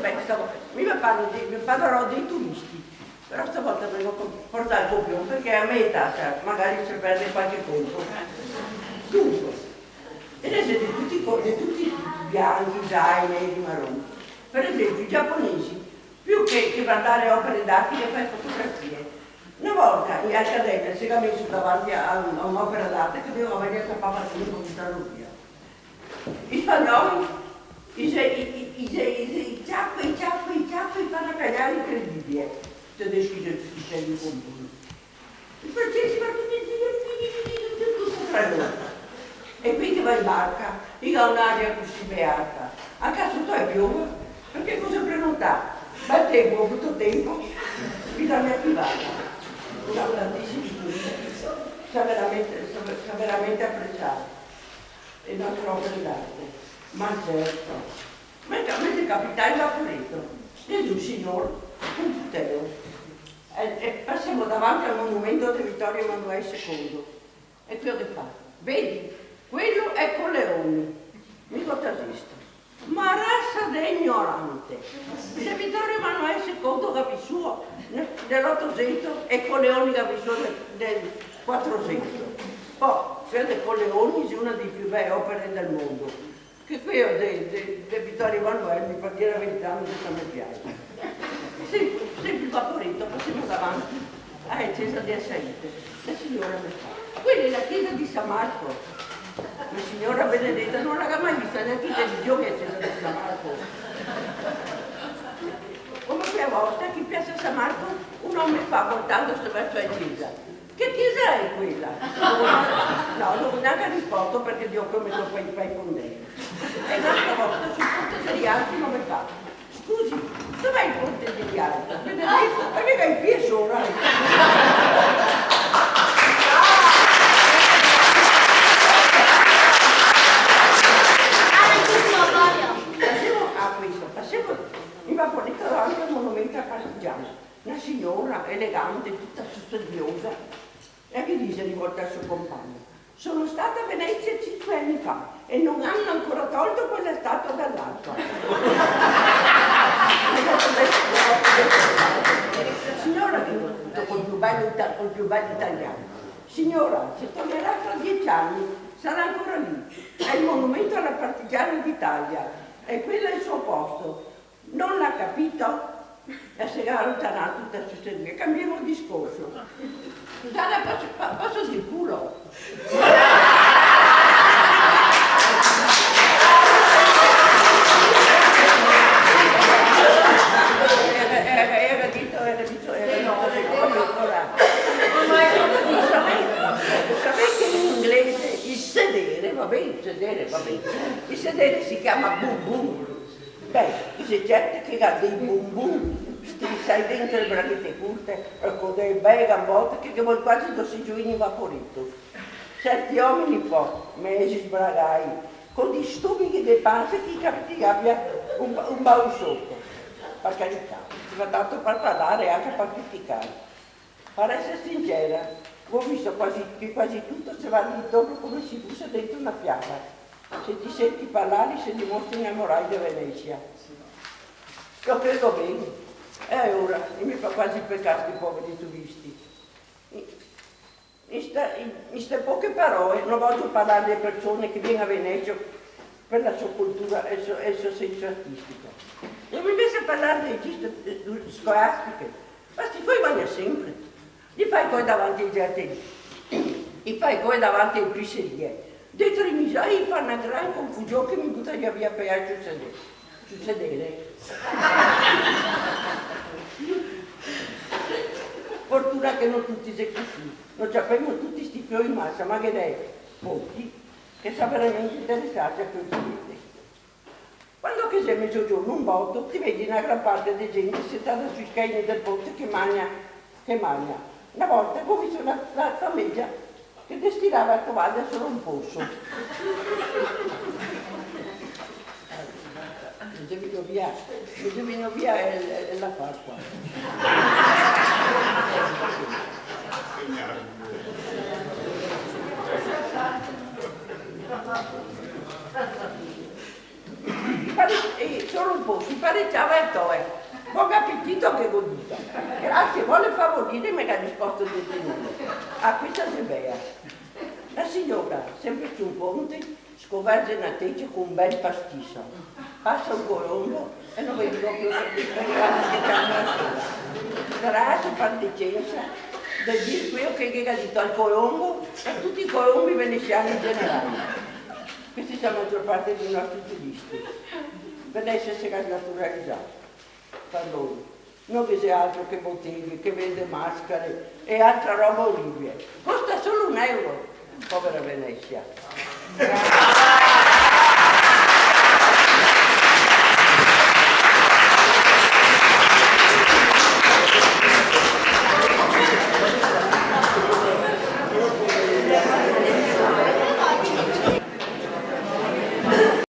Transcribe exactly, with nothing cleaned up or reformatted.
Beh, stavolta, mi ve parlo de, ve parlarò dei turisti, però stavolta ve go portà el copion parché a me età, sa, magari se perde qualche conto. Dunque, ghe ne xe de tuti i co-, de tuti i bianchi, giai, neri, maroni. Par esenpio, i giaponesi, più che, che vardare opere d'arte, che far fotografie. Na volta, in Arcadella, se ga meso davanti a, a un, a un'opera d'arte che doveva vegner ciapà par un po' de taloria. I spagnoli i xe, i, i, i xe, i xe, i ciapa, i ciapa, i ciapa, i fa na cagnara incredibile. I tedeschi i xe tuti seri e componi. I francesi i va tuti in giro, tuti, tuti, tuti, tuti tra loro. E quei che va in barca, i ga un'aria cusì beata. Anca se i piove, parché cosa prenotà? Bel tenpo, bruto tenpo, bisogna che vada. I ga tantisimi turisti, i sa veramente, i sa, i sa veramente apresare le nostre opere d'arte. Ma certo, ma me xe capità in Vaporeto, xe un signor, un puteo. E, e pasemo davanti al monumento de Vittorio Emanuele secondo. E queo che fa: "Vedi, quelo xe co Leoni." Mi go tasesto: "Ma rasa de ignorante! Se Vittorio Emanuele secondo ga visuo ne-, nel'Otosento e co Leoni ga visuo ne-, nel Quatrosento. Po, queo de co Leoni xe una dee pì bee opere del mondo." Che queo de, de, de Vittorio Emanuele, mi, par dir la verità, no xe che me piaxe. Senpre, senpre in Vaporeto, pasemo davanti a la cesa de Assaite. La signora me fa: "Quela xe la cesa de San Marco." Ma signora benedeta, no la ga mai vista gnanca in television la cesa de San Marco. Come quea volta che in piasa San Marco un omo fa voltandose verso la cesa: "Che cesa xe quela?" No, no go gnanca risposto parché digo che me toca i, i fondei. E n'altra volta sul Ponte dei Alti no me fa: "Scusi, dov'è il Ponte degli Alti?" Benedeto, e mi ga i pie sora. Pasemo a questo, pasemo in Vaporeto davanti al monumento al partigiano. Na signora elegante, tuta susediosa, e che dixe, rivolta al so compagno: "Sono stata a Venezia cinque anni fa e non hanno ancora tolto quella statua dall'acqua." Signora, che digo, col più bel ita-, col più bel italiano: "Signora, se tornerà fra dieci anni, sarà ancora lì. È il monumento alla partigiana d'Italia, e quello è il suo posto. Non l'ha capito?" E se ga alontanà tuta susediosa. Cambiemo discorso. Scusate, poso, po-, poso dir culo? Era, era, era dito, era dito, era dito de culo, ora. Sapete, sapete che in inglese el sedere, va ben, el sedere, va ben, el sedere se ciama bum bum. Beh, ghe xe certi che ga dei bum bum strisai dentro le braghete curte, e co dee bee gambote che, che vol quasi do se gioin in Vaporeto. Certi omeni po, mezi sbragai, co dei stomighi de pansa che i capita che i gabia un, un baul soto. Par carità, se fa tanto par parlare e anca par criticare. Par eser sincera, go visto quasi, che quasi tuto se varda intorno come se i fuse dentro na fiava. Se ti senti parlare, se dimostri inamorai de Venesia. Lo credo ben. E ora, mi me fa quasi pecà sti poveri turisti. In, in sta, in, in ste poche paroe, no vojo parlare de persone che vien a Venesia par la so cultura e el so, e el so senso artistico. Vojo invese parlare de giste, eh, scolastiche. Ma sti foi i bagna senpre. I fa i coi davanti ai giardini. I fa i coi davanti ai piserie. Dentro i misei i fa na gran confusion che mi butaria via par el susedere. Susedere. Fortuna che no tuti xe cusì. No ciapemo tuti sti fioi in masa, ma ghe n'è pochi che sa veramente interesarse a quel che vede. Quando che xe mezogiorno un boto, ti vedi na gran parte de gente sentada sui scheni del ponte che magna, che magna. Na volta go visto na, na fameja che destinava a tovaglia solo un poso. Me xe vegnù via, me xe vegnù via el, el, la Pasqua. Pare, eh, solo un Oh, se pareciava el toè. Bon apetito, che go dito. Grasie, vol favorire, me ga risposto el detenuto. A questa xe bea. La siora, senpre su un ponte, scovarge na tecia co un bel pastiso. Pasa un colombo e no vedi proprio che, che, che ciama ancora. Grasie, par decensa, de dir queo che, che ga dito al colombo e a tuti i colombi venesiani in generale. Questi xe la magior parte dei nostri turisti. Venesia se ga snaturalizà. Pardon, no ghe xe altro che boteghe, che vende mascare e altra roba oribile. Costa solo un euro, povera Venesia.